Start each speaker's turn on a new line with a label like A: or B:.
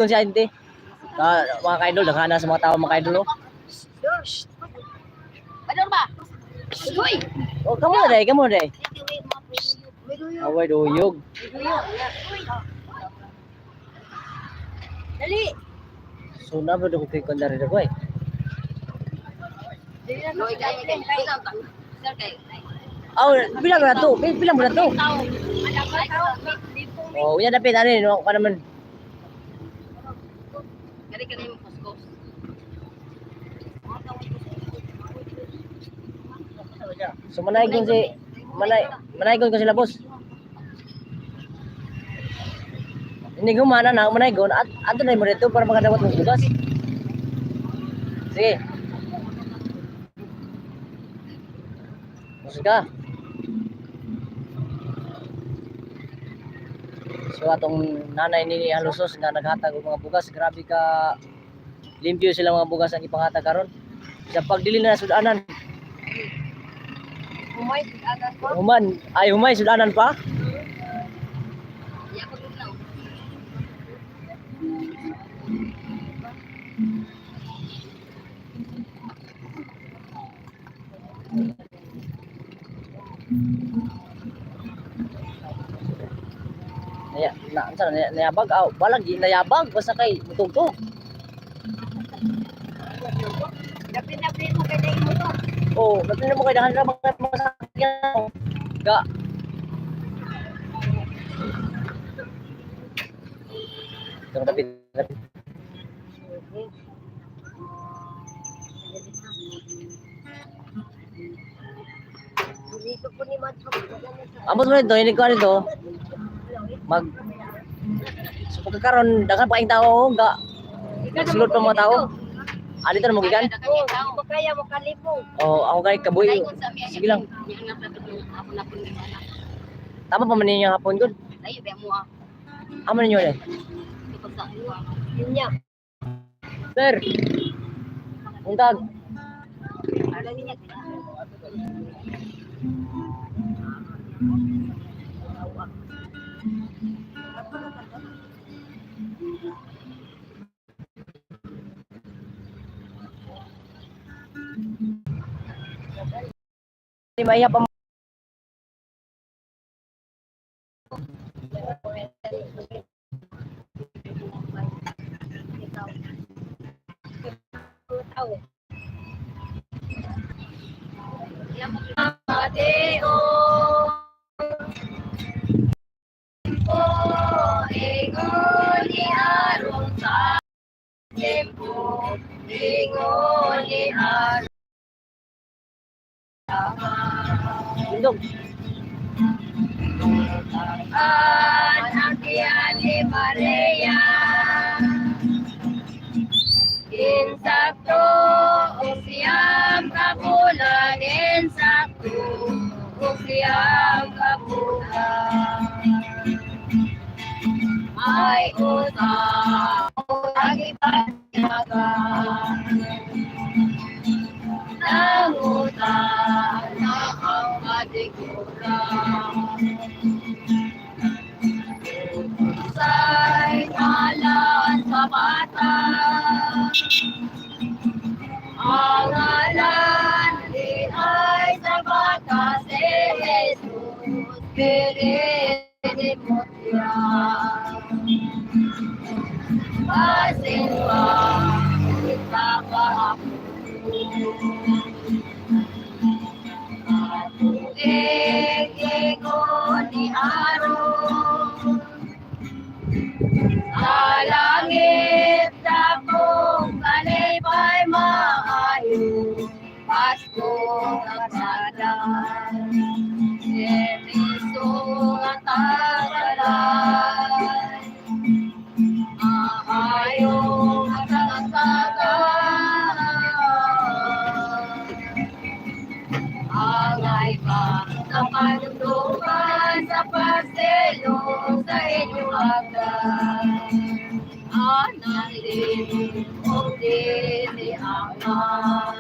A: Si auntie. Ah, mga ka-idol, daghana sa mga tao, mga ka-idol, oh.
B: Ano ba? Uy!
A: Oh, kamo na day, kamo na day. Away duyog.
B: Dali!
A: So na ba ko kay kondari ko eh.
B: Loy kay kay. Sir kay.
A: Aw, bilang na to? Bilang mo na to?
B: Tao. Anak ka tao.
A: Oh, unya dapit ani no ka naman.
B: Kari kari mo kuskos.
A: So manaygon si manay manaygon ko sila, boss. Hindi gumana na manaygon at ato na mo dito para makadawat ng bugas. Sige. Musika. So atong nanay ni Halusos nga naghatag og mga bugas, grabe ka limpyo sila mga bugas ang ipanghatag karon. Sa pagdili na sudanan,
B: Umay, agas ko.
A: human ay humay sudanan pa.
B: Ya ko lang.
A: Naya, na, unsa na, nayabag aw, balag di nayabag basta kay mutugtog.
B: Dapin-dapin mo kay dai mo to.
A: Oh, dapin mo kay daghan ra mga masakyan. Ga. Tong dapit, dapit.
B: Dito po ni Mads.
A: Ambot mo nito, ini ko nito. Mag So pagkakaron daghan pa kayong tao ga. Nagsulod pa mga tao. Ah, dito na mo gikan?
B: Oh, kaya mo kalipong.
A: Oh, ako kay kabuhi. Sige lang. Tama pa man ninyo hapon gud.
B: Layo ba mo ah.
A: Amo ninyo eh.
B: Yun niya.
A: Sir. Untag.
B: Ano niya?
A: Di maihap ang
B: Mateo. O ingon ni aron sa tempo, ingon ni aron.
A: Lindog.
B: Anak ni Maria. Insakto o 9 ka bulan, insakto o 9 ka bulan. Ay utang ang ipanyagan. Nangutan na ang katikuran. Say ngalan sa bata. Ang ngalan di ay sa bata si Jesus Kirinimutya. Basin pa kita kahapon. Tuig ingon ni Aron. Sa langit dakong kalipay maayo, Pasko nagsadan. Si Kristo nga tagalay, maayo nga tagasagan. Angay pa sa panundukan sa pagsilong sa inyong hagdan. Analin o dili angan.